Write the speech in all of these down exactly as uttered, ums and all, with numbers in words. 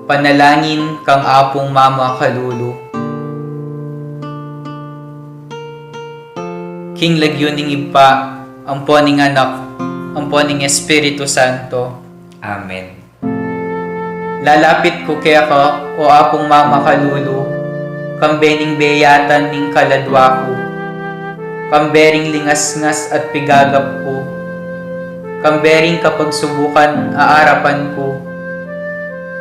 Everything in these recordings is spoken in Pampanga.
Panalangin kang Apung Mama Kalulu. King lagyu ning Ibpa, ampo ning Anak, ampo ning Espiritu Santo. Amen. Lalapit ku keka, o Apung Mama Kalulu, kambe ning beyatan ning kaladwa ku, kambe ring lingasngas at pigagap ku, kambe ring kapagsubukan a arapan ku,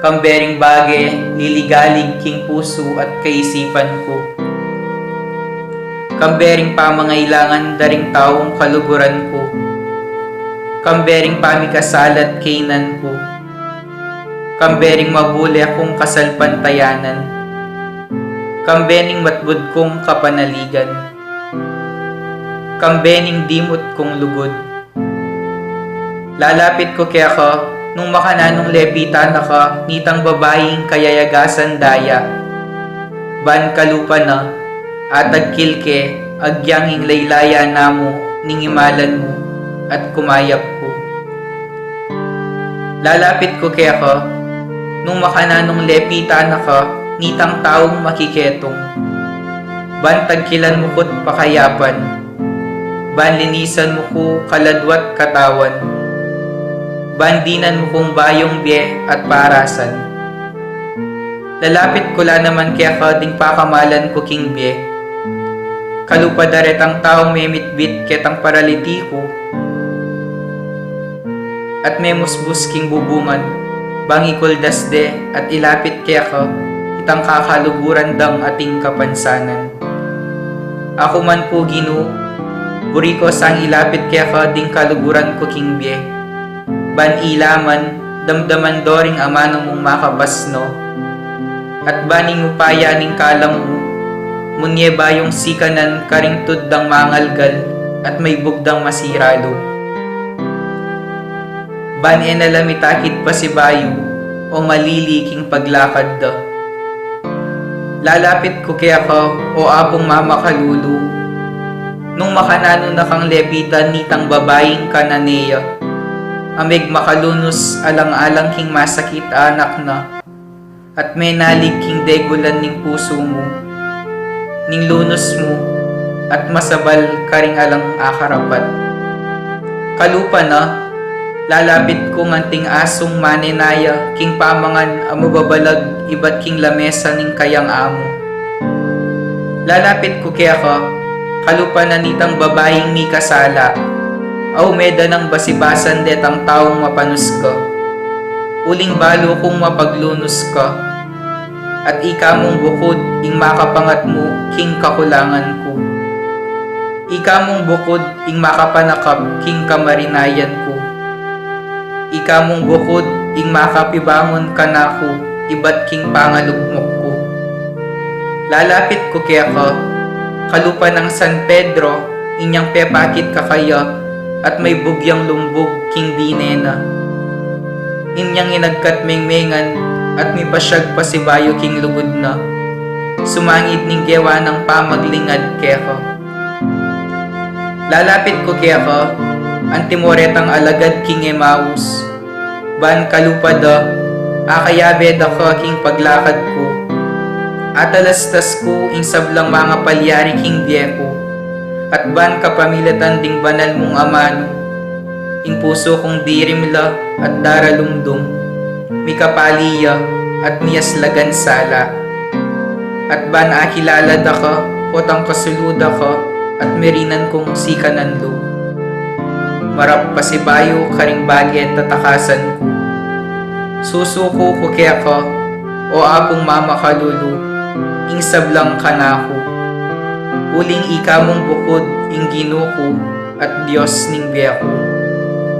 kambe ring bage liligalig king pusu at kaisipan ku, kambe ring pamangailangan da ring taung kaluguran ku, kambe ring pamikasala't kaynan ku, kambe ring mabule kung kasalpantayanan, kambe ning matbud kung kapanaligan, kambe ning dimut kung lugud. Lalapit ku keka, nung makananung lepitan na ka nitang babaing kayayagasan daya. Ban kalupa na, atagkil ke, agyang ing laylaya namu ning imalan mu, at kumayap ku. Lalapit ku keka, nung makananung lepitan na ka nitang taung makiketung. Ban tagkilan mu ku't pakayapan, ban linisan mu ku kaladwa't katawan, ban dinan mu kung bayung bie at parasan. Lalapit ku la naman keka ding pakamalan ku king bie. Kalupa da retang taung memitbit ketang paralitiku at memusbus king bubungan, bang ikuldas de at ilapit keka itang kakaluguran dang ating kapansanan. Aku man pu, Ginu, buri ku sang ilapit keka ding kaluguran ku king bie. Ban ila man, damdaman do ring amanu mung makapasno. At ban ing upaya ning kalam mu, munye bayung sikanan karing tud dang mangalgal at maibug dang masira lub. Ban e na la mitakit pasibayu o malili king paglakad da. Lalapit ku keka, o Apung Mama Kalulu, nung makananu na kang lepitan nitang babaing Cananea, a megmakalunus alang-alang king masakit a anak na, at menalig king degulan ning pusu mu, ning lunus mu, at masabal karing alang akarapat. Kalupa na, lalapit ku nganting asung manenaya king pamangan a mababalag ibat king lamesa ning kayang amu. Lalapit ku keka, kalupa na nitang babaing mikasala, a ume da nang basibasan detang taung mapanus ka. Uling balu kung mapaglunus ka, at ika mung bukud ing makapangatmu king kakulangan ku. Ika mung bukud ing makapanakap king kamarinayan ku. Ika mung bukud ing makapibangun kanaku ibat king pangalugmok ku. Lalapit ku keka, kalupa nang San Pedro, inyang pepakit kakaya at maibug yang lumbug king dine na. Inyang inagkat mengmengan at mipasyag pasibayu king lugud na, sumangid ning gewa nang pamaglingad keka. Lalapit ku keka, antimo retang alagad king Emaus, ban kalupa da, akayabe da ka king paglakad ku. Atalastas ku ing sablang mangapalyari king bie ku, at ban kapamilatan ding banal mung amanu, ing pusu kung dirimla at daralumdum, mikapali ya at miyaslagan sala. At ban akilala da ka, potang kasulu da ka, at merinan kung sikanan lub. Marap pasibayu karing bage tatakasan ku. Susuku ku keka, o Apung Mama Kalulu, ing sablang kanaku. Uling ika mung bukud ing Ginu ku at Dios ning bie ku.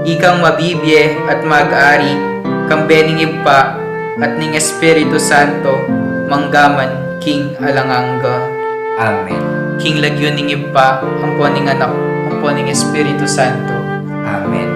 Ikang mabibie at mag-ari, kambe ning Ibpa, at ning Espiritu Santo, manggaman king alang angga. Amen. King lagyu ning Ibpa, ampo ning Anak, ampo ning Espiritu Santo. Amen.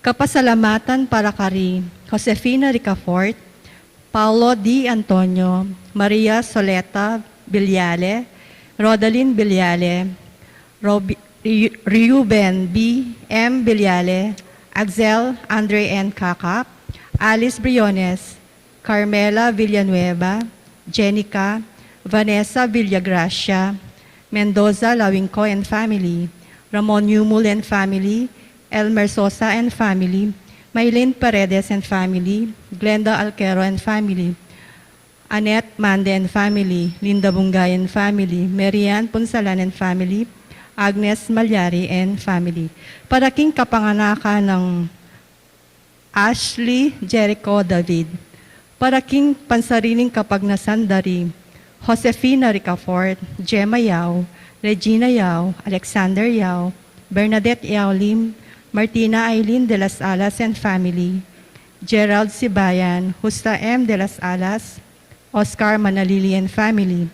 Kapasalamatan para kari Josefina Ricafort, Paulo D. Antonio, Maria Soleta Villale, Rodalyn Villale, Robi- Ri- Reuben B. M. Villale, Axel Andre N. Cacap, Alice Briones, Carmela Villanueva, Jenica, Vanessa Villagracia, Mendoza Lawingco and family, Ramon Yumul and family, Elmer Sosa and family, Maylin Paredes and family, Glenda Alquero and family, Annette Mande and family, Linda Bungay and family, Marian Punsalan and family, Agnes Malyari and family. Para king kapanganakan ng Ashley Jericho David. Para king pansariling kapagnasan dari Josefina Ricafort, Gemma Yao, Regina Yao, Alexander Yao, Bernadette Yao Lim, Martina Aileen de las Alas and family, Gerald Sibayan, Justa M. de las Alas, Oscar Manalili and family,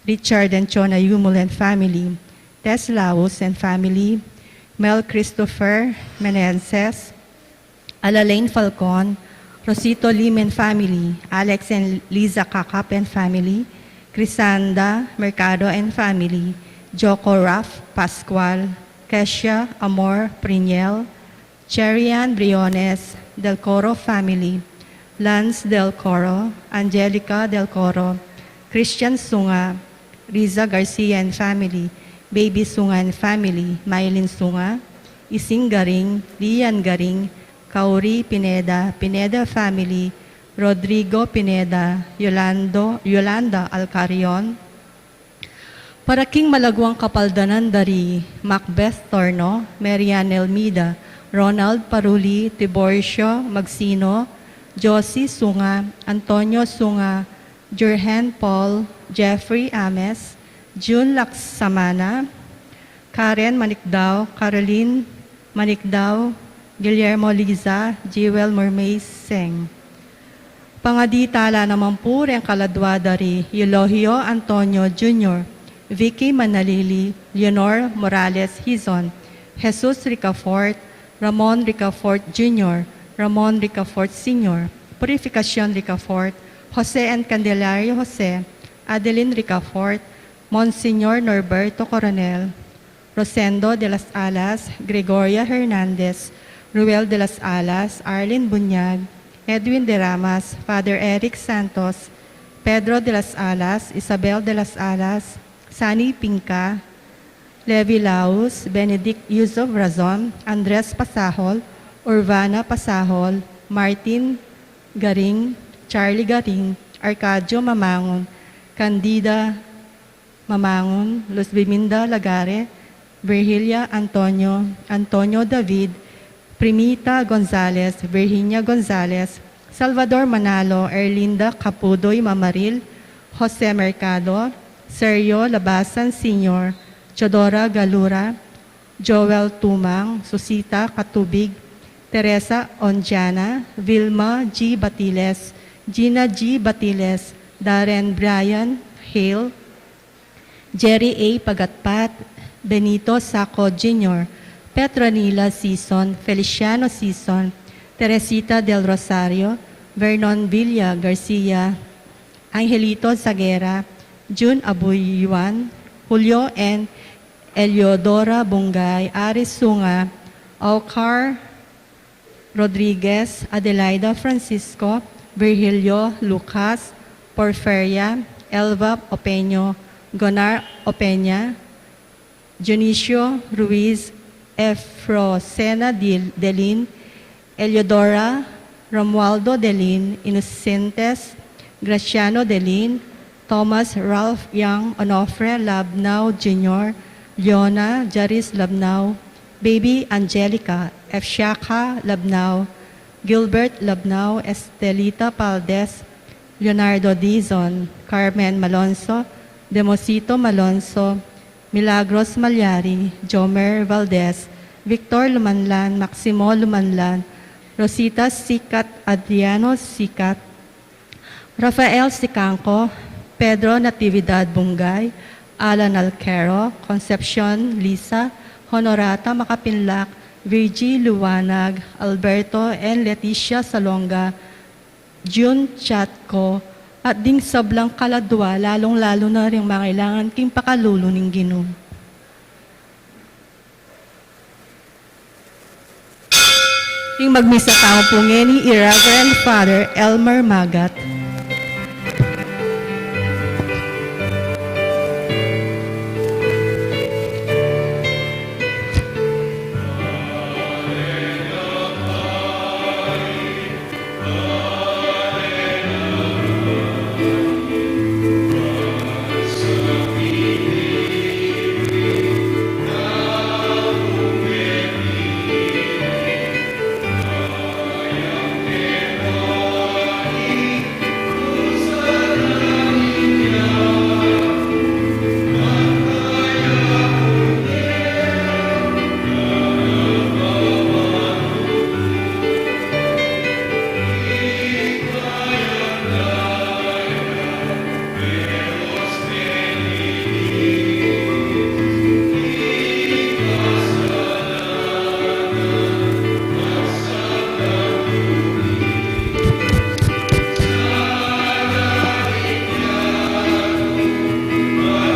Richard and Chona Yumul and family, Tess Laus and family, Mel Christopher Menenses, Alalain Falcon, Rosito Lim and family, Alex and Liza Cacap and family, Crisanda Mercado and family, Joko Raf Pascual, Kesha Amor Priñel, Cherian Briones, Del Coro family, Lance Del Coro, Angelica Del Coro, Christian Sunga, Riza Garcia and family, Baby Sunga and family, Mylene Sunga, Ising Garing, Lian Garing, Kauri Pineda, Pineda family, Rodrigo Pineda, Yolando, Yolanda Alcarion, para king malaguang kapaldanan dari Macbeth Torno, Marian Elmida, Ronald Paruli, Tiborcio Magsino, Josie Sunga, Antonio Sunga, Jurgen Paul, Jeffrey Ames, June Laksamana, Karen Manikdao, Caroline Manikdao, Guillermo Liza, Jewel Murmay Seng. Pangadi tala naman pu reng kaladua dari Eulogio Antonio Junior, Vicky Manalili, Leonor Morales Hizon, Jesus Ricafort, Ramon Ricafort Junior, Ramon Ricafort Senior, Purificacion Ricafort, Jose and Candelario Jose, Adeline Ricafort, Monsignor Norberto Coronel, Rosendo de las Alas, Gregoria Hernandez, Ruel de las Alas, Arlene Bunyag, Edwin de Ramas, Father Eric Santos, Pedro de las Alas, Isabel de las Alas, Sani Pinca, Levi Laus, Benedict Yusuf Razon, Andres Pasahol, Urbana Pasahol, Martin Garing, Charlie Garing, Arcadio Mamangon, Candida Mamangon, Luz Biminda Lagare, Virgilia Antonio, Antonio David, Primita Gonzalez, Virginia Gonzalez, Salvador Manalo, Erlinda Capudoy Mamaril, Jose Mercado, Sergio Labasan Senior, Teodora Galura, Joel Tumang, Susita Katubig, Teresa Ondiana, Vilma G. Batiles, Gina G. Batiles, Darren Brian Hale, Jerry A. Pagatpat, Benito Saco Junior, Petronila Sison, Feliciano Sison, Teresita del Rosario, Vernon Villa Garcia, Angelito Zaguera, Jun Abuyuan, Julio N. Eliodora Bungay, Aris Sunga, Ocar Rodriguez, Adelaida Francisco, Virgilio Lucas, Porferia, Elva Opeño, Gonar Opeña, Dionisio Ruiz, Efrosena Dil- Delin, Eliodora, Romualdo Delin, Inocentes, Graciano Delin, Thomas Ralph Young, Onofre Labnao Junior, Leona Jaris Labnao, Baby Angelica, Efshaka Labnao, Gilbert Labnao, Estelita Paldes, Leonardo Dizon, Carmen Malonzo, Demosito Malonzo, Milagros Malyari, Jomer Valdez, Victor Lumanlan, Maximo Lumanlan, Rosita Sikat, Adriano Sikat, Rafael Sicangco, Pedro Natividad Bungay, Alan Alquero, Concepcion Lisa, Honorata Makapinlak, Virgie Luanag, Alberto and Leticia Salonga, Jun Chatco, at ding sablang kaladua, lalung-lalu na ring mangailangan king pakalulu ning Ginu. Ing magmisa tamu pu ngeni i Reverend Father Elmer Magat.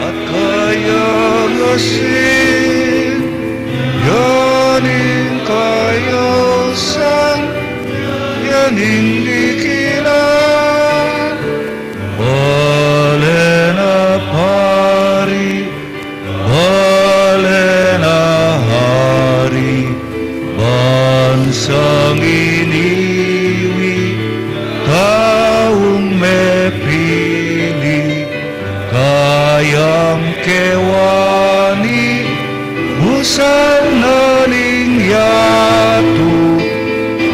At kayang asin, yan ing kayausan, yan ing dikilan. Bale na pari, bale na hari, bansang iniwi, taung mepili, kayang kewani, busan na ning yatu,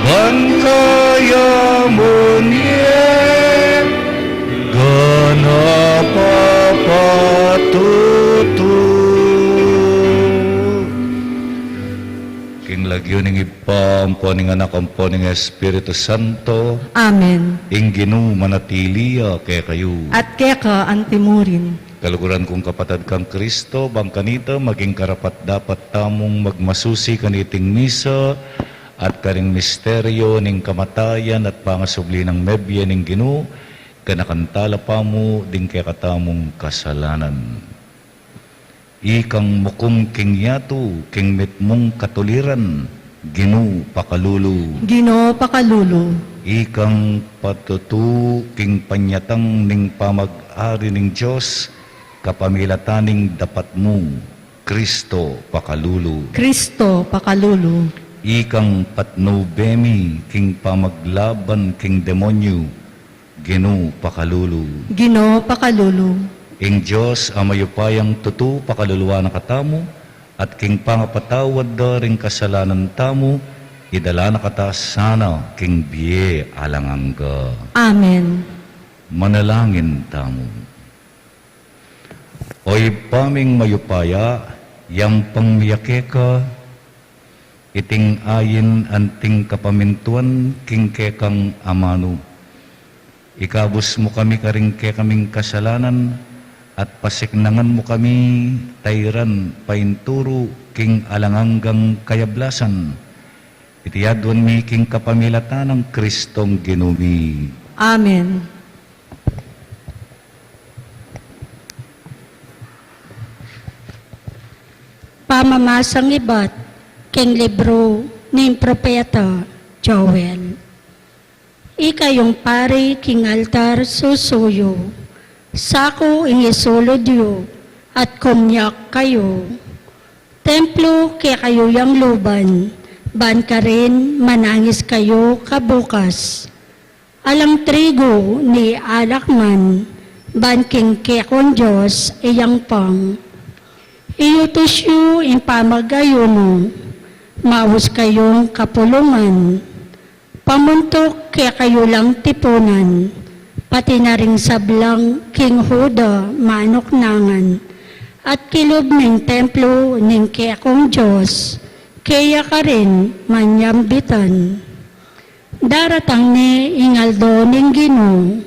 ban kaya mu ne, ganap a patutu. King lagyu ning Ibpa, ampo ning Anak, ampo ning Espiritu Santo. Amen. Ing Ginu manatili ya kekayu. At keka antimurin. Kaluguran kung kapatad kang Kristo, bang kanita maging karapat-dapat tamung magmasusi kaniting misa at karing misteryo ning kamatayan at pangasubli nang mebie ning Ginu, ganakan tala pamu ding kekatamung kasalanan. Ikang mukum king yatu, king mitmung katuliran, Ginu pakalulu. Ginu pakalulu. Ikang patutu king panyatang ning pamag-ari ning Dios, kapamilatan ning dapat mu, Kristo pakalulu. Kristo pakalulu. Ikang patnube mi king pamaglaban king demonyu, Ginu pakalulu. Ginu pakalulu. Ing Dios a mayupayang tutu pakaluluan na katamu, at king pangapatawad da ring kasalanan tamu, idala na kata sana king bie alang angga. Amen. Manalangin tamu. O Ibpa ming mayupaya, yampang mi ya keka, iting ain anting kapamintuan king kekang amanu. Ikabus mu kami karing kekaming kasalanan, at pasiknangan mu kami tairan painturu king alang anggang kayablasan. Iti aduan mi king kapamilatan nang Kristong Ginu mi. Amen. Pamamasang ibat king libru ning propeta Joel. Ikayung pari king altar susuyu, saku ing isulud yu, at kumyak kayu. Templu kekayu yang luban, ban karin manangis kayu kabukas. Alang trigu ni alak man, ban king kekong Dios iyang pang. Iyutus yu ing pamag-ayunu, maus kayung kapulungan. Pamuntuk kekayu lang tipunan, pati na ring sablang king Juda manuknangan, at kilub ning templu ning kekong Dios, keya karin manyambitan. Daratang ne ing aldo ning Ginu,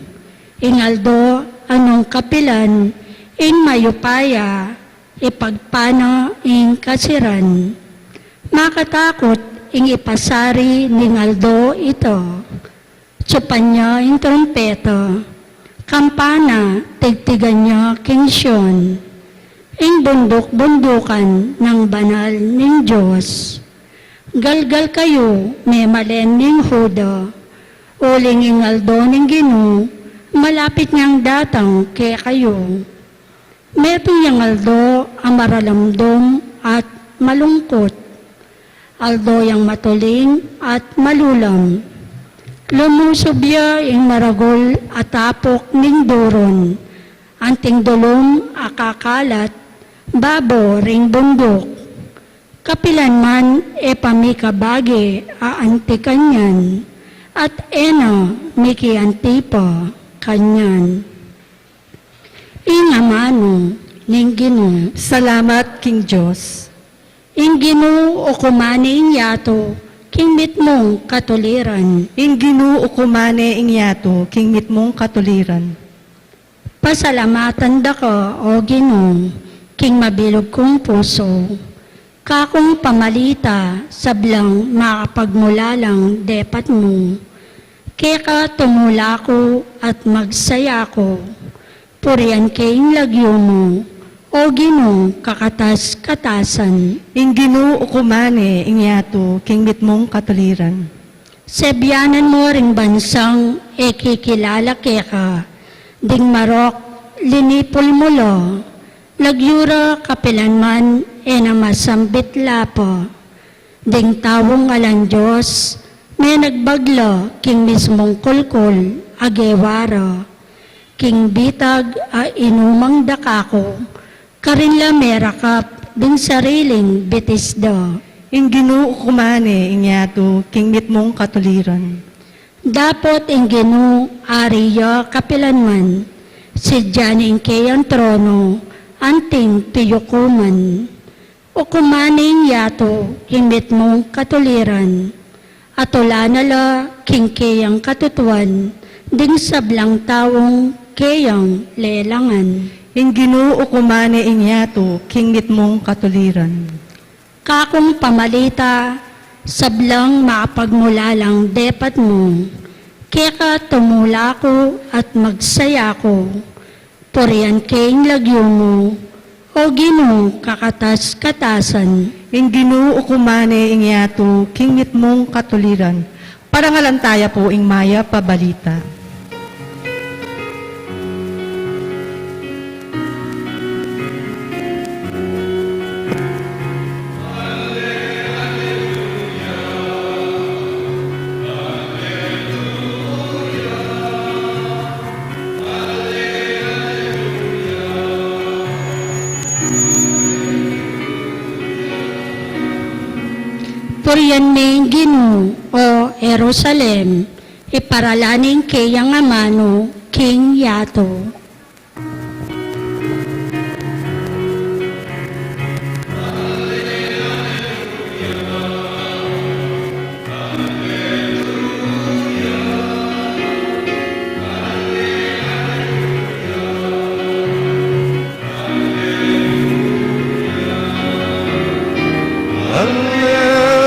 ing aldo a nung kapilan ing mayupaya, ipagpana ing kasiran. Makatakut ing ipasari ning aldo ita. Tsupan ya ing trumpeta, kampana, tigtigan ya king Sion, ing bunduk-bundukan nang banal ning Dios. Galgal kayu, memalen ning Juda, uling ing aldo ning Ginu malapit nang datang kekayu. Metung yang aldo a maralamdum at malungkut, aldo yang matuling at malulam. Lumusub ya ing maragul a tapuk ning duron, anting dulum a kakalat babo ring bunduk. Kapilan man e pa mikabage a anti kanyan, at e na mikianti pa kanyan. Ing amanu ning Ginu. Salamat king Dios. Ing Ginu ukuman ne ing yatu king mitmung katuliran. Ing Ginu ukuman ne ing yatu king mitmung katuliran. Pasalamatan da ka, O Ginu, king mabilug kung pusu. Kakung pamalita, sablang makapagmulalang depat mu. Keka tumula ku at magsaya ku. Purian ke ing lagyu mu, O Ginu, kakatas-katasan. Ing Ginu ukuman ne ing yatu king mitmung katuliran. Sebianan mu ring bansang e kikilala keka, ding marok linipul mu la, lagyu ra kapilan man e na masambit la pa. Ding taung alang Dios, menagbag la king mismung kulkul a gewa ra, king bitag a inumang dakaku, karin la merakap ding sariling bitis da. Ing Ginu ukuman ne ing yatu king mitmung katuliran. Dapot ing Ginu ari ya kapilan man, sidya ne ing keyang trono anting piyukuman. Ukuman ne ing yatu king mitmung katuliran, at ula na la king keyang katutuan ding sablang taung keyang lelangan. Ing Ginu ukuman ne ing yatu king mitmung katuliran. Kakung pamalita, sablang makapagmulalang depat mu. Keka tumula ku at magsaya ku. Purian ke ing lagyu mu, O Ginu, kakatas-katasan. Ing Ginu ukuman ne ing yatu king mitmung katuliran. Parangalan taya pu ing mayap a balita. Purian me ing Ginu, O Jerusalem, iparalan ne ing keyang amanu king yatu.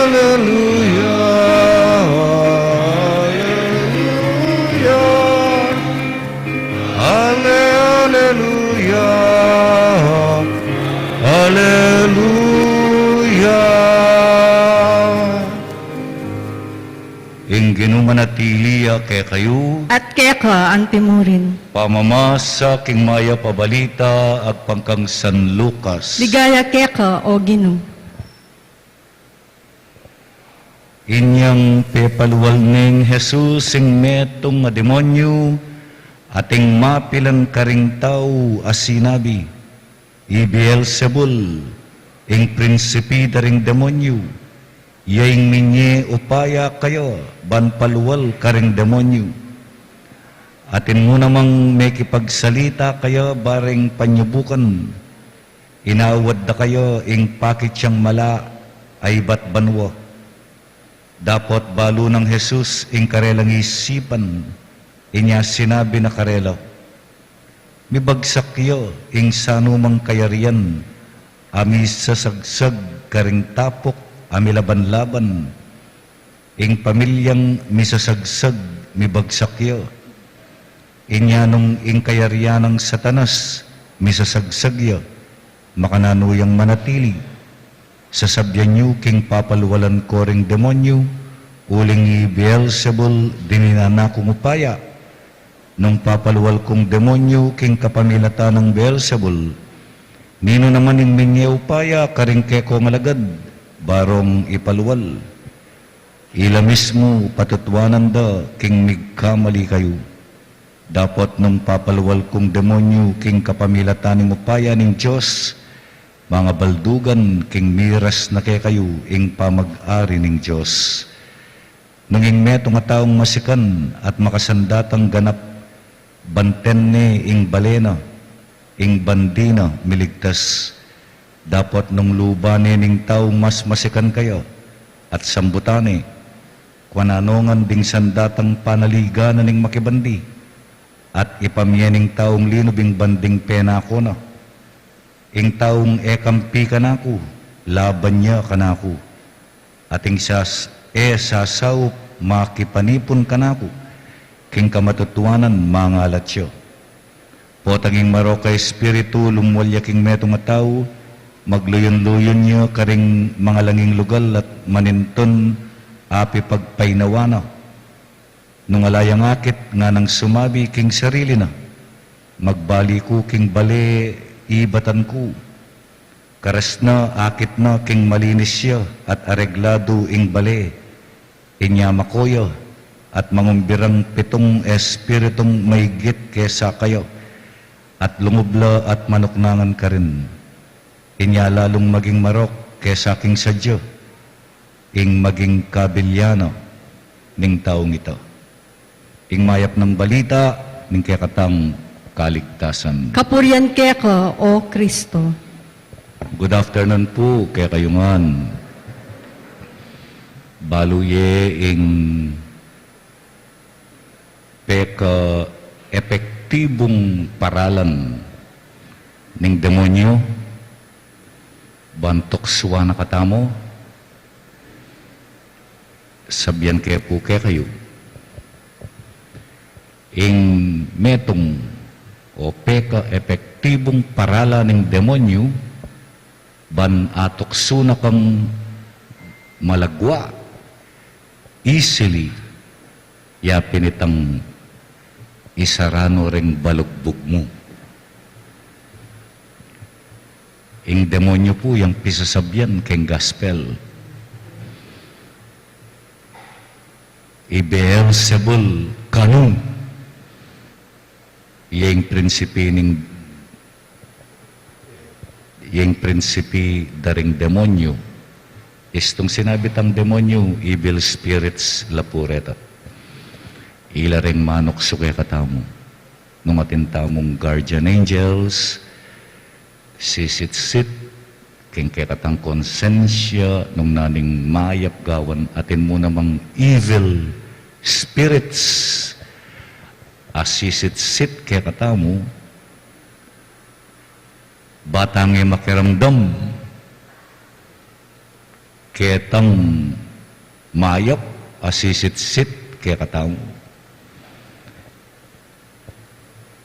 Alleluia, alleluia, alleluia, alleluia. Ing Ginu manatili ya kekayu. At keka antimurin. Pamamasa king mayap a balita agpang kang San Lucas. Ligaya keka, O Ginu. Inyang pepalual neng Jesus ing metung a demonyu, ating mapilan karing tau a sinabi, I Beelzebul, ing prinsipi da ring demonyu, ya ing minye upaya kaya ban palual karing demonyu. Atin mu namang mekipagsalita kaya bareng panyubukan, inawad da kaya ing pakit yang mala a ibat banua. Dapot balu nang Jesus ing karelang isipan, inya sinabi na karela, Mibagsak ya ing sanumang kayarian a misasagsag karing tapuk a milaban-laban, ing pamilyang misasagsag, mibagsak ya. Inya nung ing kayarian nang Satanas misasagsag ya, makananu yang manatili? Sasabian yu king papalualan ko ring demonyu, uling i Beelzebul dininan na kung upaya. Nung papalual kung demonyu king kapamilatan nang Beelzebul, ninu naman ing minye upaya karing kekong alagad barong ipalual? Ila mismu patutuanan da king migkamali kayu. Dapot nung papalual kung demonyu king kapamilatan ning upaya ning Dios, mangabaldugan king miras na kekayu ing pamag-ari ning Dios. Nung ing metung a taung masikan at makasandatang ganap, banten ne ing bale na, ing bandi na miligtas. Dapot nung luban ne ning taung mas masikan kaya at sambutan ne, kuananongan ding sandatang panaligan na ning makibandi, at ipamie ning taung linub ing banding penako na. Ing taung e kampi kanaku, laban ya kanaku. At ing sas-, e sasaup makipanipun kanaku, king kamatutuanan mangalat ya. Potang ing marok a espiritu lumual ya king metung a tau, magluyun-luyun ya karing mangalanging lugal at manintun apipagpainawa na. Nung ala yang akit, nganang sumabi king sarili na, "Magbalik ku king bale, ibatan ku." Karas na, akit na king malinis ya at aregladu ing bale. Inya mako ya at mangumbirang pitung espiritung maigit kesa kaya, at lungub la at manuknangan karin. Inya lalung maging marok kesa king sadya ing maging kabilyan na ning taung ita. Ing mayap nang balita ning kekatang kaligtasan. Kapurian keka, O Kristo. Good afternoon pu kekayu ngan. Balu ye ing pekaepektibung paralan ning demonyu ban tuksuan na katamu, sabian ke pu kekayu, ing metung o pekaepektibung paralan ning demonyu ban atuksu na kang malagwa, easily, ya pin itang isaranu ring balugbug mu. Ing demonyu pu yang pisasabian keng gospel. I Beelzebul kanu, ya ing prinsipi ning, ya ing prinsipi da ring demonyu. Istung sinabi tang demonyu, evil spirits la pu reta. Ila ring manuksu kekatamu. Nung atin tamung guardian angels, sisitsit king kekatang konsensya nung naning mayap gawan, atin mu namang evil spirits a sisitsit kekatamu, ba tang e makiramdam ketang mayap a sisitsit kekatamu.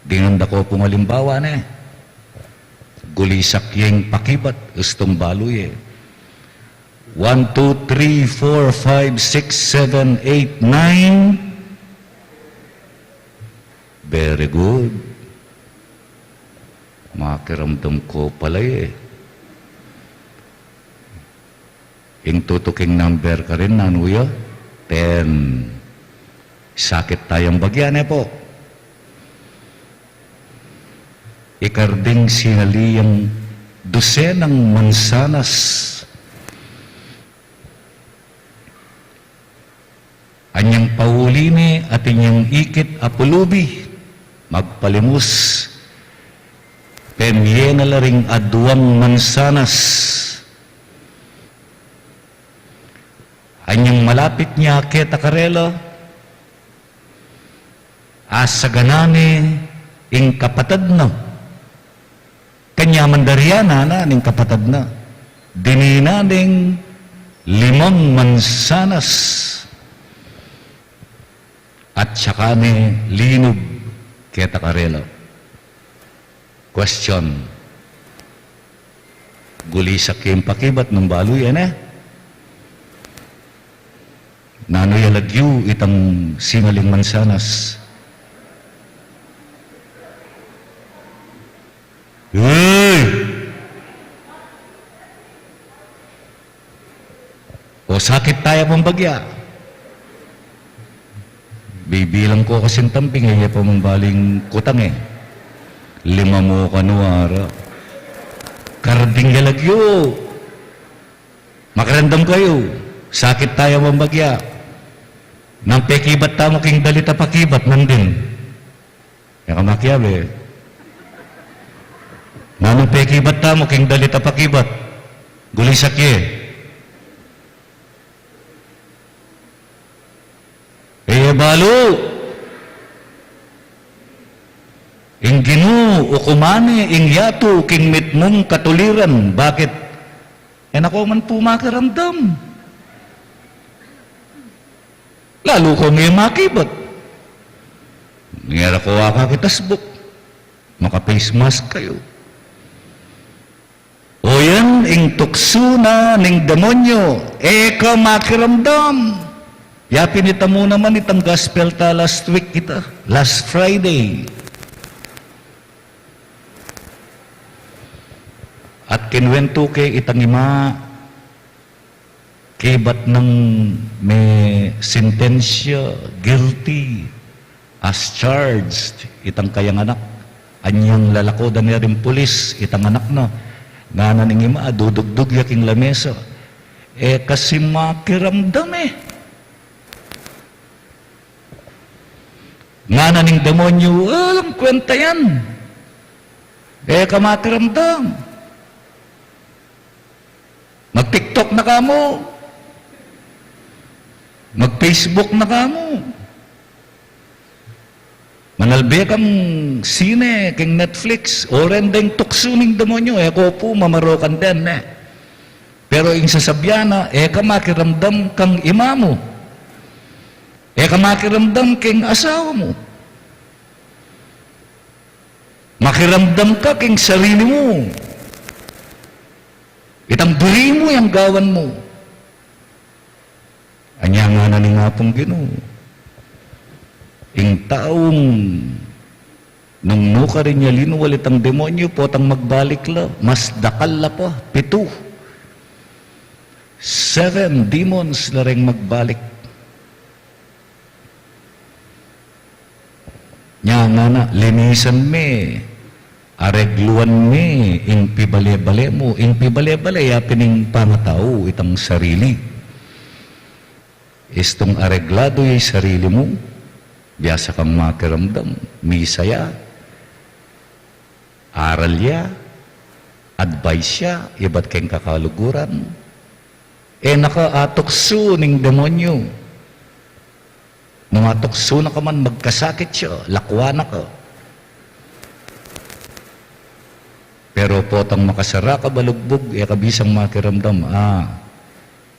Dinan da ko pung alimbawa ne. Gulisak yeng pakibat, istung balu ye. One, two, three, four, five, six, seven, eight, nine. Very good. Makiramdam ko pala ye. Ing tutuking number karin, nanu ya? Ten. Sakit tayang bagya ne pu. Ikarding sinali yang dusenang mansanas. Anyang pauli ne atin yang ikit a pulubi, magpalimus, pemie na la ring aduang mansanas. Anyang malapit ne aketa karela, asagana ne ing kapatad na. Kanyaman daryanan na ning kapatad na. Dininan deng Limang mansanas at saka ne linub keta karela. Question. Gulisak ye ing pakibat nung balu ya, ne? Nanu ya lagyu itang singaling mansanas? Uy! O sakit taya pang bagya. Bibilang ku kasing tamping, e ya pa mang baling kutang e. Lima mu kanu ara. Karding ya lagyu. Makiramdam kayu. Sakit taya pang bagya. Nang pekibat tamu king dalit a pakibat, nandin. E ka makiabe. Nanung pekibat tamu king dalit a pakibat? Gulisak ye. E ye balu. Ing Ginu, ukuman ne ing yatu king mitmung katuliran. Bakit? E na ko man pu makiramdam. Lalu kong e makibat. Ngera ko akakit asbuk. Maka-face mask kayu. O yan ing tuksu na ning demonyo, e ka makiramdam. Ya pin ita mu naman itang gospel ta last week, ita, last Friday. At kinuwentu ke itang ima, kibat nang me-sentensya, guilty as charged, itang kayang anak. Anyang lalakudan ne ring pulis itang anak na. Ngana ning ima, dudugdug ya king lamesa. E kasi makiramdam e. Ngana ning demonyo, alang kwenta yan. E ka makiramdam. Mag-TikTok na ka mu. Mag-Facebook na ka mu. Manalbe kang sine, king Netflix, o ren deng tuksu ning demonyo, e ko pu mamarokan den, ne. Pero ing sasabian na, e ka makiramdam kang ima mu. E ka makiramdam king asawa mu. Makiramdam ka king sarili mu. Itang buri mu yang gawan mu. Anya ngana ning Apung Ginu, ing taung nung nukarin ya linwal itang demonyo, potang magbalik la, mas dakal la pa, pitu. Seven demons la reng magbalik. Nya ngana, linisan me, aregluan me ing pibale-bale mu. Ing pibale-bale, ya pin ing pangatau, itang sarili. Istung aregladu ya ing sarili mu, biasa kang makiramdam, misa ya, aral ya, advice ya ibat keng kakaluguran. E na ka atuksu ning demonyo. Nung atuksu na ka man, magkasakit ya, lakwan na ka. Pero potang makasara ka balugbug, e ka bisang makiramdam, a,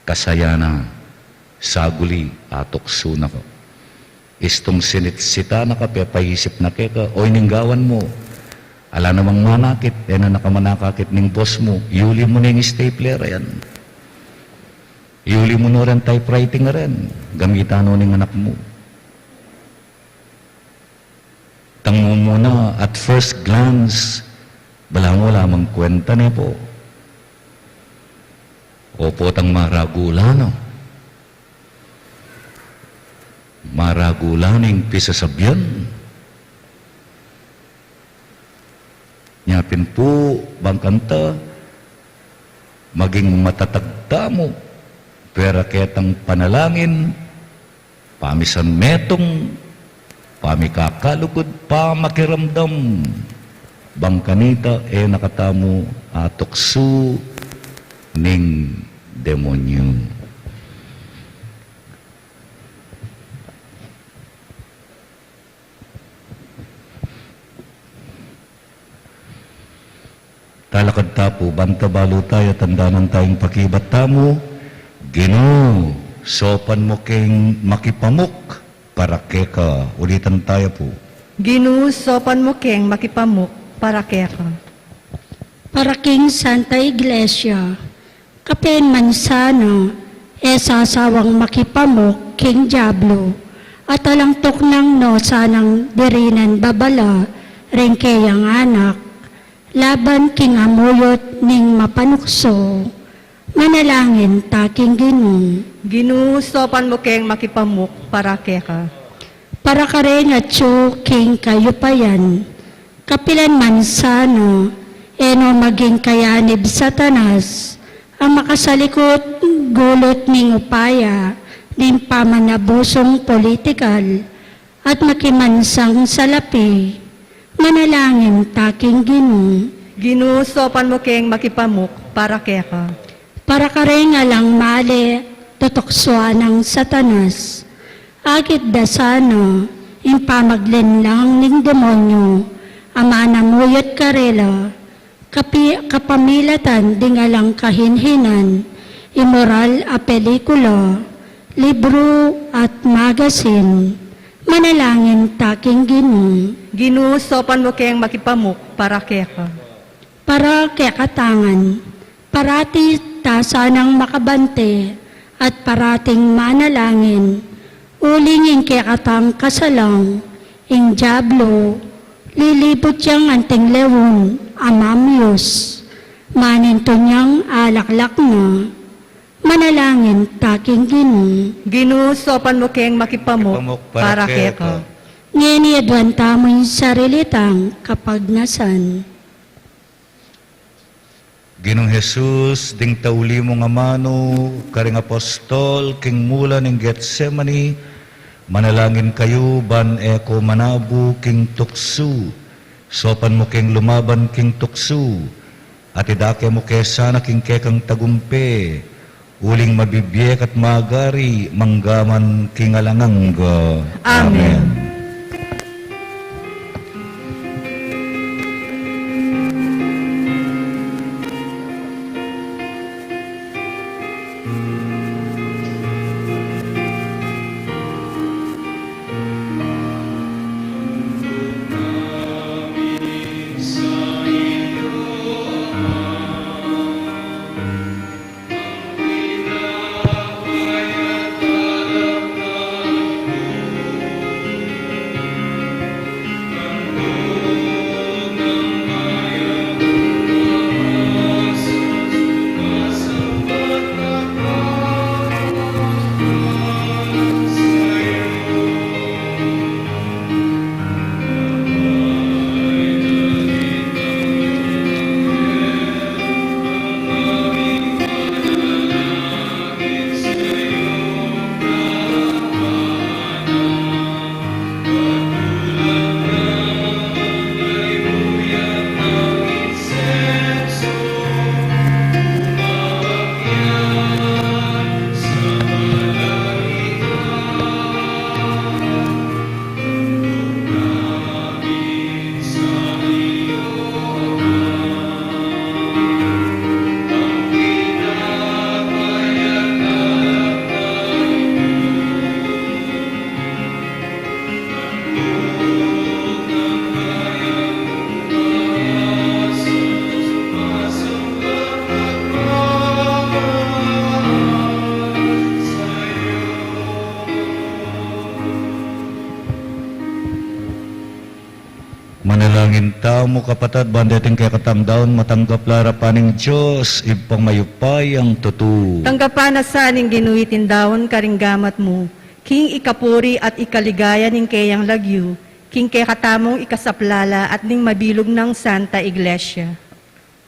kasaya na, saguli, atuksu na ka. Istung sinitsita na ka, pepaisip na keka, oy, ning gawan mu, ala namang manakit, e na na ka manakakit ning boss mu, yuli mu ne ing stapler a yan. Yuli mu no ren typewriting a ren, gamitan no ning anak mu. Tang mumuna, at first glance, balamu ala mang kwenta ne pu. O potang maragu la, no? Maragu la ning pisasabian. Nya pin pu, bang kanita, maging matatag tamu, pera ketang panalangin, pamisan metung, pamikakalugud, pamakiramdam, bang kanita e na katamu atuksu ning demonyo. Talakad ta pu, banta balu taya, tandanan taya ing pakibat tamu, Ginu, saupan mu keng makipamuk para keka. Ulitan taya pu. Ginu, saupan mu keng makipamuk para keka. Para king Santa Iglesia, kapin man sana, e sasawang makipamuk king diablo, at alang tuknang no sanang dirinan babala ring keyang anak, laban king amuyut ning mapanukso. Manalangin ta king Ginu. Ginu, saupan mu keng makipamuk para keka. Para kareng atyu king kayupayan, kapilan man sana, e no maging kayanib Satanas, ang makasalikut gulut ning upaya ning pamanabusung politikal, at makimansang salapi. Manalangin ta king Ginu. Ginu, saupan mu keng makipamuk para keka. Para kareng alang male tutuksuan nang Satanas, akit da sana ing pamaglinlang ning demonyo a manamuyut karela, kapi-, kapamilatan ding alang kahinhinan, imoral a pelikula, libru, at magasin. Manalangin ta king Ginu. Ginu, saupan mu keng makipamuk para keka. Para kekatang ngan, parati ta sanang makabante at parating manalangin, uling ing kekatang kasalang, ing diablo, lilibut yang anting leon a mamyus, manintun yang alaklak na. Manalangin ta king Ginu. Ginu, saupan mu keng makipamuk para keka. Ngeni aduan tamu ing sarili tang kapagnasan. Ginung Jesus, ding tauli mung amanu karing apostol king mula ning Getsemani, manalangin kayu ban e ko manabu king tuksu. Saupan mu keng lumaban king tuksu, at idake mu ke sana king kekang tagumpe, uling mabibie ka't magari manggaman king alang angga. Amen. Amen. Manalangin tamu, kapatad, ban deting kekatang daun matanggap la arapan ning Dios, Ibpang mayupayang tutu. Tanggapan na sa ning Ginu iting daun karing gamat mu, king ikapuri at ikaligaya ning keyang lagyu, king kekatamung ikasaplala at ning mabilug nang Santa Iglesia.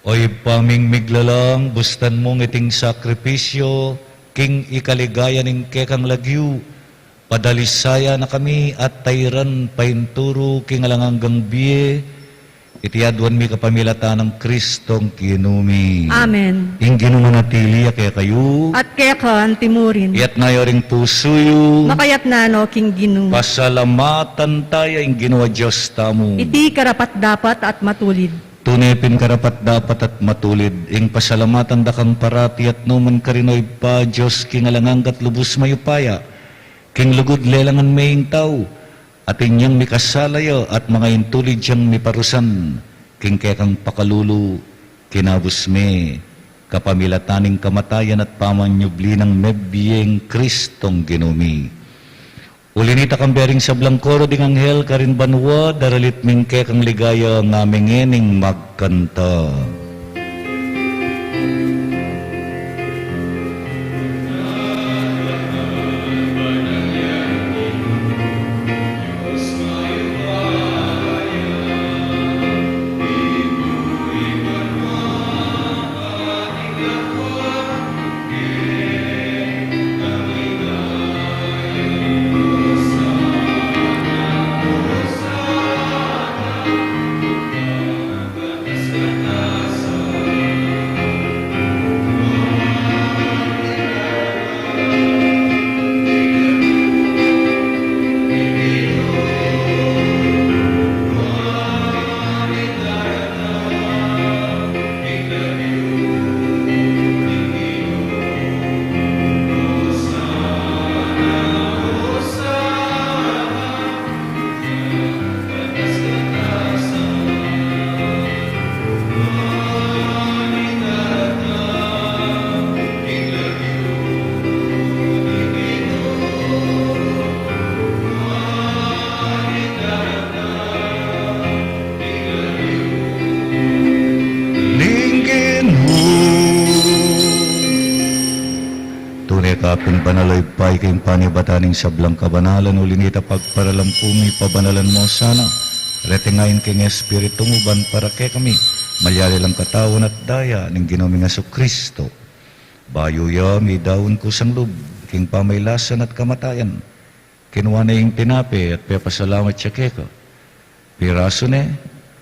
O Ibpa ming miglalang, bustan mung iting sakripisyu king ikaligaya ning kekang lagyu, padalisayan na kami at tairan painturu king alang anggang bie, iti aduan mi kapamilatan nang Kristong Ginu mi. Amen. Ing Ginu manatili ya kekayu. At keka antimurin. Iyatas yu ring pusu yu. Makayatas no king Ginu. Pasalamatan taya ing Ginu a Dios tamu. Iti karapat-dapat at matulid. Tune pin karapat-dapat at matulid ing pasalamatan da kang parati at nu man karin, O Ibpa, Dios king alang angga at lubus mayupaya, king lugud lelangan me ing tau, at inyang mikasala ya at manga intulid yang miparusan, king kekang pakalulu, kinabus me, kapamilatan ning kamatayan at pamanyubli nang mebie ing Kristong Ginu mi. Uli nita, kambe ring sablang koro ding anghel karin banua, daralit ming kekang ligaya, ngami ngening magkanta. Ning Ginu. Tune ka pin banal, O Ibpa, ika ing panibatan ning sablang kabanalan, uli nita pagparalan mu, pabanalan mu sana reti ngeni king Espiritu mu, ban para kekami malyari lang katawan at daya ning Ginu ming Jesucristo. Bayu ya midaun kusang lub king pamailasan at kamatayan, kinua ne ing tinape at pepasalamat ya keka. Pirasu ne,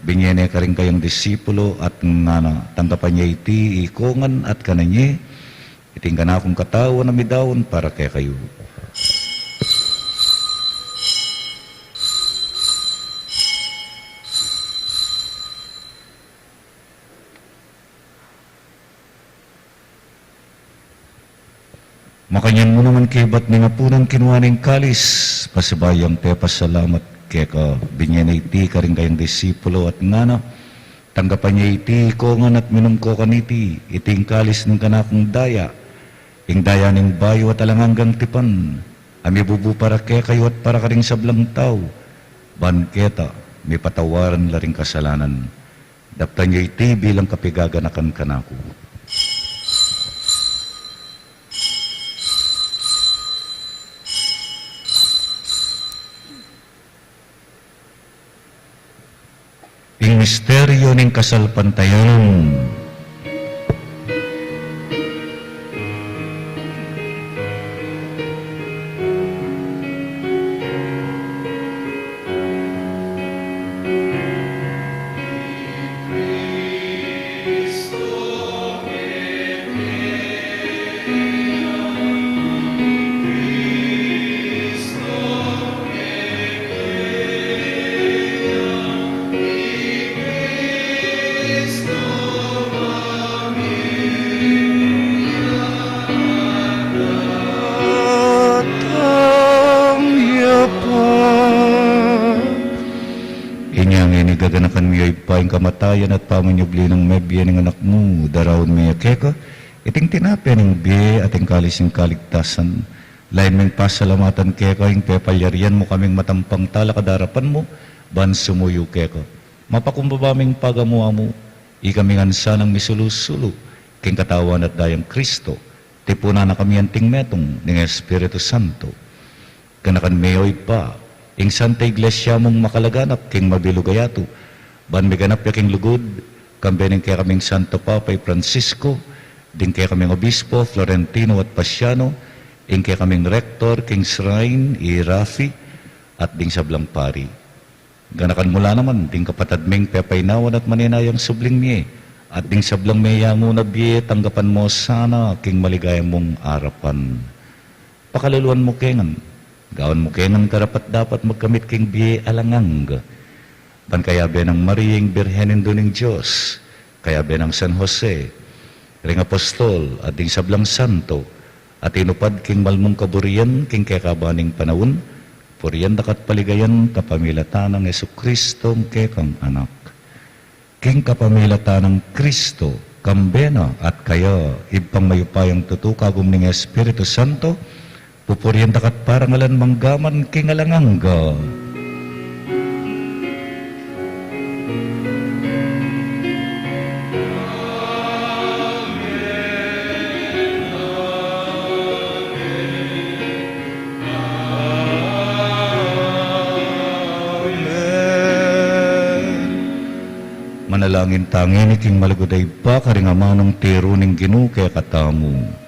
binye ne karing kayang disipulo at ngana, tanggapan ye iti iko ngan at kanan ye, iti ing kanakung katawan a midaun para kekayu. Makanyan mu naman kebat ning apunan, kinua ne ing kalis, pasibayu yang pepasalamat keka, binye ne iti karing kayang disipulo at ngana, tanggapan ye iti iko ngan at minum ko kaniti, iti ing kalis ning kanakung daya, ing daya ning bayu at alang anggang tipan, a mibubu para kekayu at para karing sablang tau, ban keta mipatawaran la ring kasalanan. Daptan ye iti bilang kapigaganakan kanaku. Ing misteryu ning kasalpantayanan. Inya ngeni gaganakan mi, O Ibpa, ing kamatayan at pamanyubli nang mebie ning Anak mu, daraun mi ya keka iting tinape ning bie at ing kalis ning kaligtasan. Lain ming pasalamatan keka ing pepalyarian mu kaming matampang talakad king arapan mu, ban sumuyu keka. Mapakumbaba ming pagamu-amu, ikami ngan sanang misulu-sulu king katawan at dayang Kristo, tipunan na kami anting metung ning Espiritu Santo. Ganakan me, O Ibpa, ing Santa Iglesia mung makalaganap king mabilug a yatu, ban miganap ya king lugud, kambe ning kekaming Santo Papa i Francisco, ding kekaming Obispo Florentino at Pasiano, ing kekaming Rektor king Shrine i Rafi, at ding sablang pari. Ganakan mu la naman ding kapatad ming pepainawan at maninayang subling mie, at ding sablang meyangu na bie, tanggapan mu sana king maligaya mung arapan. Pakaluluan mu ke ngan, gawan mu ke ngan karapat-dapat magkamit king bie alang angga. Pangkayabe nang Maria ing Birhen Indu ning Dios, kayabe nang San Jose, ring apostol, at ding sablang santo, a tinupad king mal mung kaburian king kekaban ning panaun, purian daka at paligayan kapamilatan nang Jesucristo ing kekang Anak. King kapamilatan nang Cristo, kambe na at kaya, Ibpang mayupayang tutu, kagum ning Espiritu Santo, pupurian daka at parangalan manggaman king alang angga. Manalangin ta ngeni king malugud a Ibpa karing amanung tiru ning Ginu kekatamu.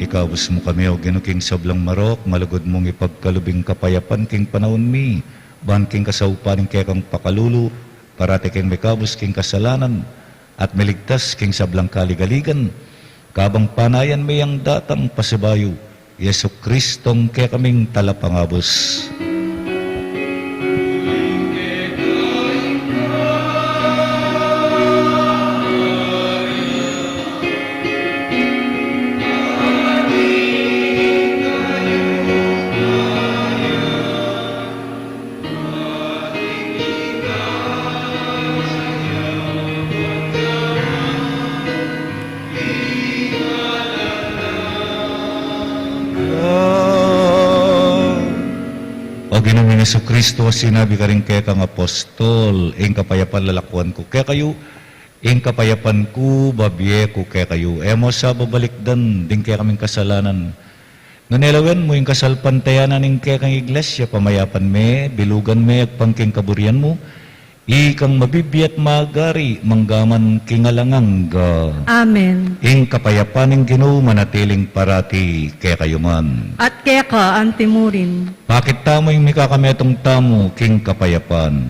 Ikabus mu kami, O Ginu, king sablang marok, malugud mung ipagkalub ing kapayapan king panaun mi, ban king kasaupan ning kekang pakalulu, parati kaming mikabus king kasalanan, at miligtas king sablang kaligaligan, kabang panayan mi yang datang pasibayu, Jesucristong kekaming Talapangabus. O Ginu ming Jesucristo, a sinabi karing kekang apostol, ing kapayapan lalakwan ku kekayu, ing kapayapan ku babie ku kekayu. E mu sa babalikdan ding kekaming kasalanan, nune lawen mu ing kasalpantayanan ning kekang Iglesia, pamayapan me, bilugan me agpang king kaburian mu, ikang mabibie at magari manggaman king alang angga. Amen. Ing kapayapan ning Ginu manatiling parati kekayu ngan. At keka antimurin. Pakit tamu ing mikakametung tamu king kapayapan.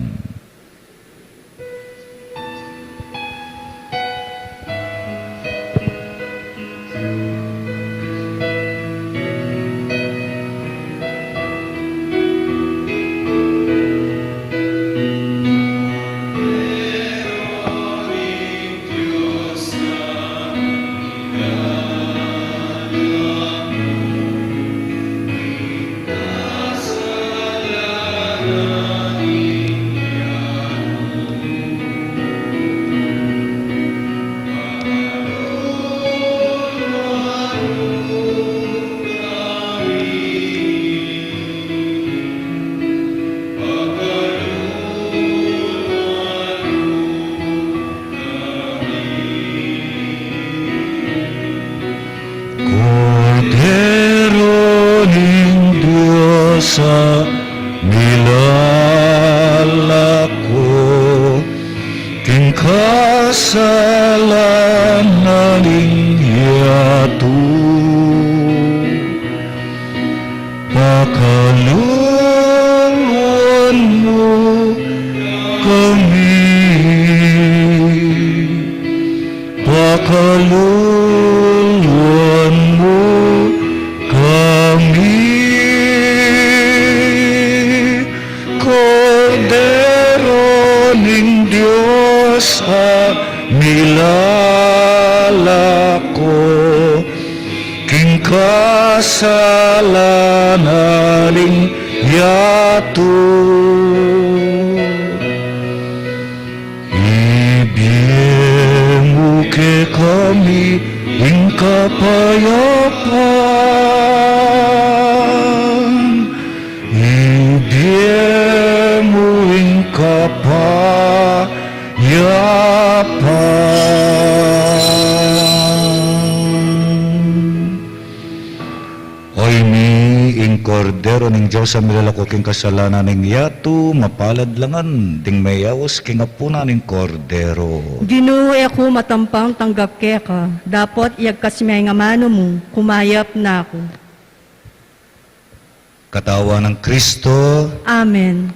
kasalanan ning yatu. Pakaluluan mu kami. Pakaluluan mu kami. Kordero ning Dios a milalako king kasalanan ning yatu. Ibie mu kekami ing kapayapan. Ibie mu ing kapayapan. Ay, ini ing Kordero ning Dios a milalako king kasalanan ning yatu. Mapalad la ngan ding meyaus king apunan ning Kordero. Ginu, e ku matampang tanggap keka, dapot iyagkas me ing amanu mu, kumayap na ku. Katawan nang Kristo. Amen.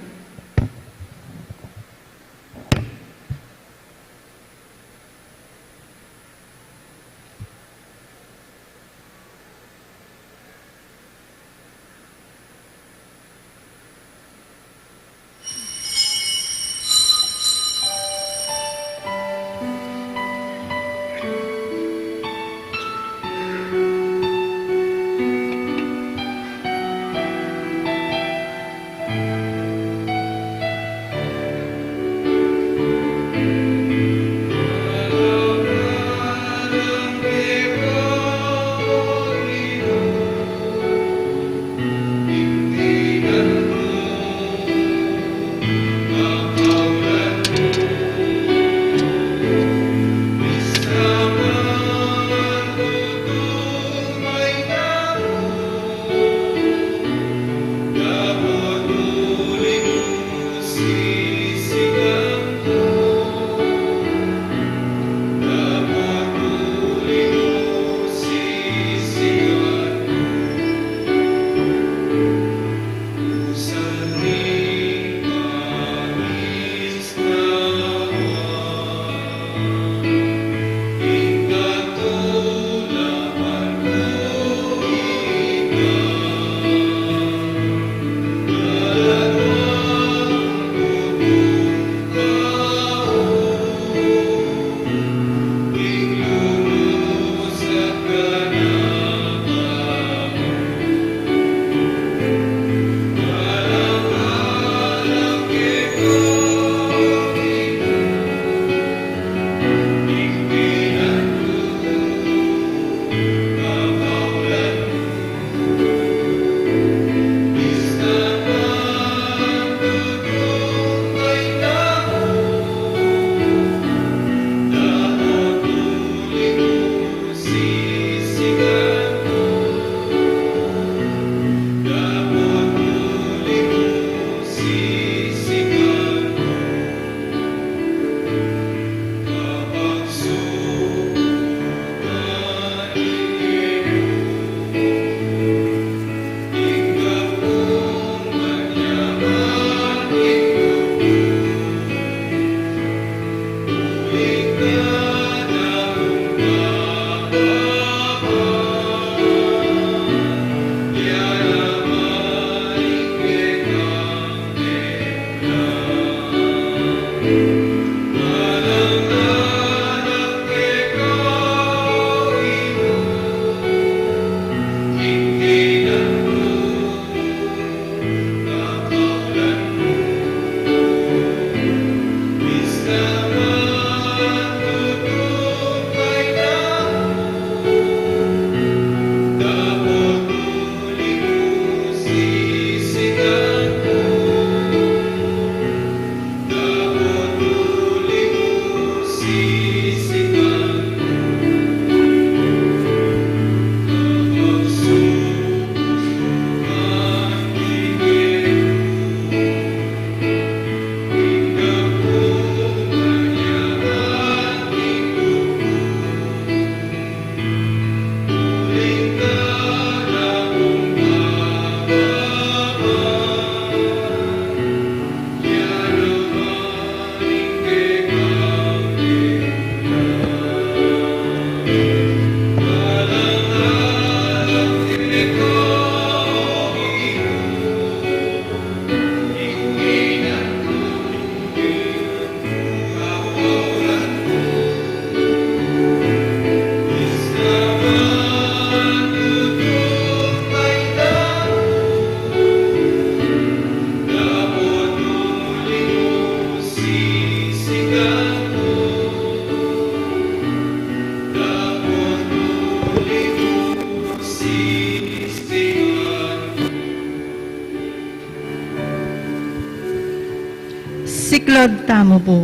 Tamu pu.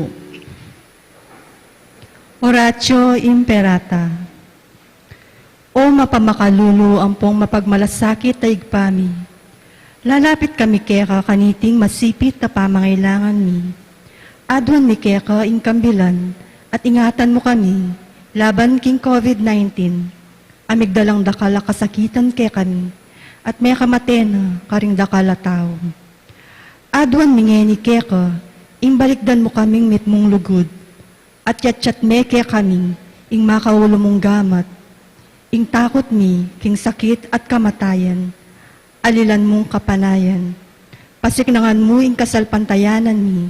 Oratio Imperata. O mapamakalulu ampong mapagmalasakit a Ibpa mi, lalapit kami keka kaniting masipit a pamangailangan mi. Aduan mi keka ing kambilan at ingatan mu kami laban king COVID nineteen a migdalang dakal a kasakitan kekami at mekamate na karing dakal a tau. Aduan mi ngeni keka ing balikdan mu kaming mitmung lugud at yatyat me kekami ing makaulu mung gamat, ing takut mi king sakit at kamatayan, alilan mung kapanayan. Pasiknangan mu ing kasalpantayanan mi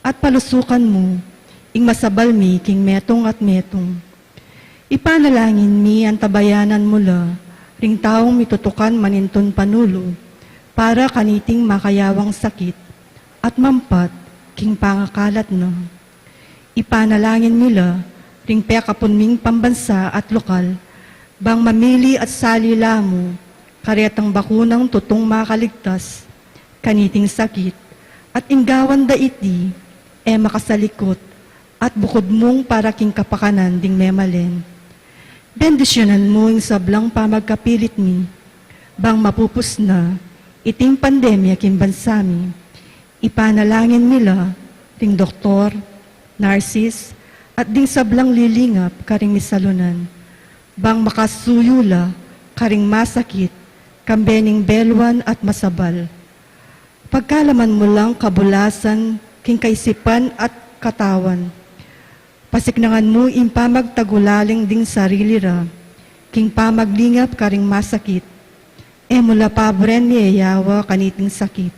at palusukan mu ing masabal mi king metung at metung. Ipanalangin mi antabayanan mu la ring taung mitutukan manintun panulu para kaniting makayawang sakit at mampat king pangakalat na. Ipanalangin mi la ring pekapun ming pambansa at lokal bang mamili at sali la mu karetang bakunang tutung makaligtas kaniting sakit at ing gawan da iti e makasalikut at bukud mung para king kapakanan ding memalen. Bendisyunan mu ing sablang pamagkapilit mi bang mapupus na iting pandemya king bansa mi. Ipanalangin mi la ring doktor, narsis, at ding sablang lilingap karing misalunan bang makasuyu la karing masakit kambe ning beluan at masabal. Pagkalaman mu lang kabulasan king kaisipan at katawan. Pasiknangan mu ing pamagtagulaling ding sarili ra king pamaglingap karing masakit. E mu la paburen miyayawa kaniting sakit.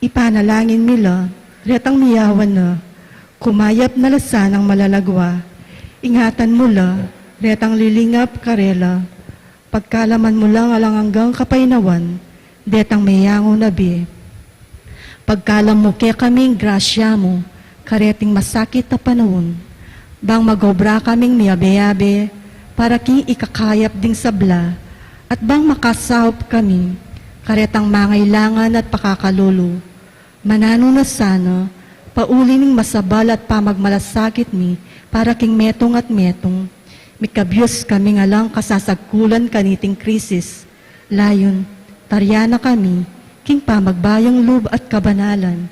Ipanalangin mi la retang miyawa na, kumayap na la sanang malalagwa. Ingatan mu la retang lilingap karela. Pagkalaman mu lang alang anggang kapaynawan detang meyangu na bie. Pagkalam mu kekami ing grasya mu kareting masakit a panaun, bang magobra kaming miyabe-yabe para king ikakayap ding sabla, at bang makasaup kami karetang mangailangan at pakakalulu. Mananu na sana, pauli ning masabal at pamagmalasakit mi para king metung at metung. Mikabyus kaming alang kasasagkulan kaniting krisis. Layun, taryan na kami king pamagbayung lub at kabanalan.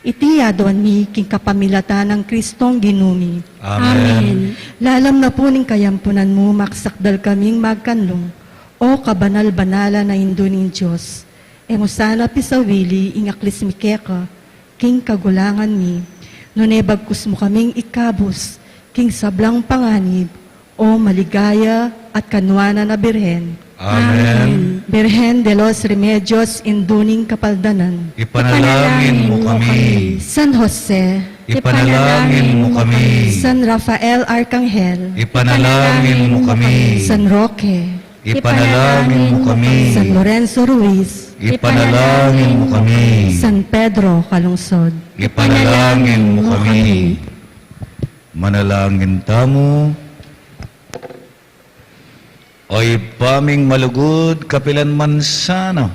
Iti aduan mi king kapamilatan nang Kristong Ginu mi. Amen. Amen. Lalam na pu ning kayampunan mu, maksakdal kaming magkanlung, O kabanal-banalan a Indu ning Dios. E mu sana pisawili ing aklis mi keka king kagulangan mi, nune bagkus mu kaming ikabus king sablang panganib, O maligaya at kanuanan a Birhen. Amen. Birhen de los Remedios, Indu ning Kapaldanan. Ipanalangin mu kami. San Jose. Ipanalangin mu kami. San Rafael Arcangel. Ipanalangin mu kami. San Roque. Ipanalangin mu kami. San Lorenzo Ruiz. Ipanalangin mu kami. San Pedro Calungsod. Ipanalangin mu kami. Manalangin tamu. O Ibpa ming malugud, kapilan man sana,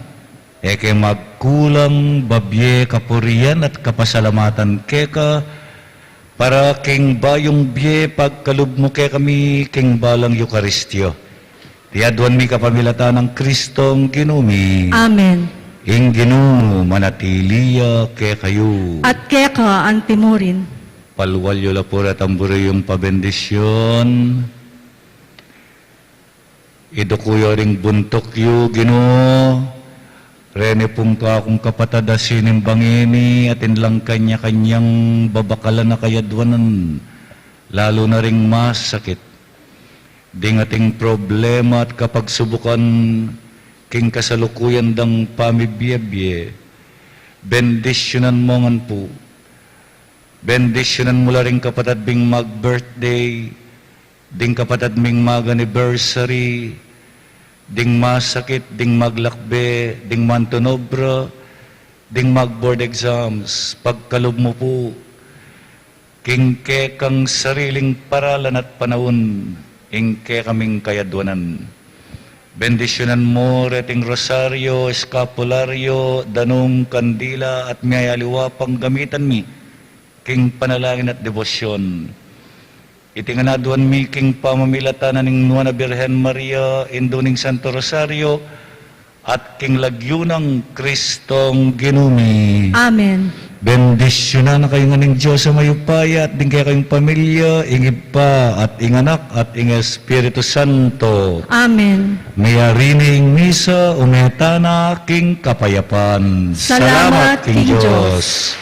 e ke magkulang babie kapurian at kapasalamatan keka, para king bayung bie pagkalub mu kekami king balang Eukaristia. Iti aduan mi kapamilatan nang Kristong Ginu mi. Amen. Ing Ginu manatili ya kekayu. At keka antimurin. Palual yu la pu retang buri yung pabendisyun. Iduku yu ring buntuk yu, Ginu. Reni pung kakung kapatad a sinimba ngeni, atin lang kanya-kanyang babakalan a kayaduanan, lalu na ring masakit. Ding ating problema at kapagsubukan king kasalukuyan dang pamibie-bie. Bendisyunan mu ngan pu. Bendisyunan mu la ring kapatad bing mag-birthday, ding kapatad ming mag-anniversary, ding masakit, ding maglakbe, ding mantun obra, ding mag-board exams, pagkalub mu pu, king kekang sariling paralan at panaun, ing kekaming kayaduanan. Bendisyunan mu reting rosaryo, eskapularyo, danum, kandila, at miyayaliwa pang gamitan mi. king panalangin at debosyon. Iti ngan aduan mi king pamamilatan na ning Nuan a Birhen Maria, Indu ning Santo Rosario, at king lagyu nang Kristong Ginu mi. Amen. Bendisyunan na kayu ngan ning Dios a mayupaya at ding kekayung pamilya, ing Ibpa at ing Anak at ing Espiritu Santo. Amen. Mayari ne ing misa, ume tana king kapayapan. Salamat king Dios.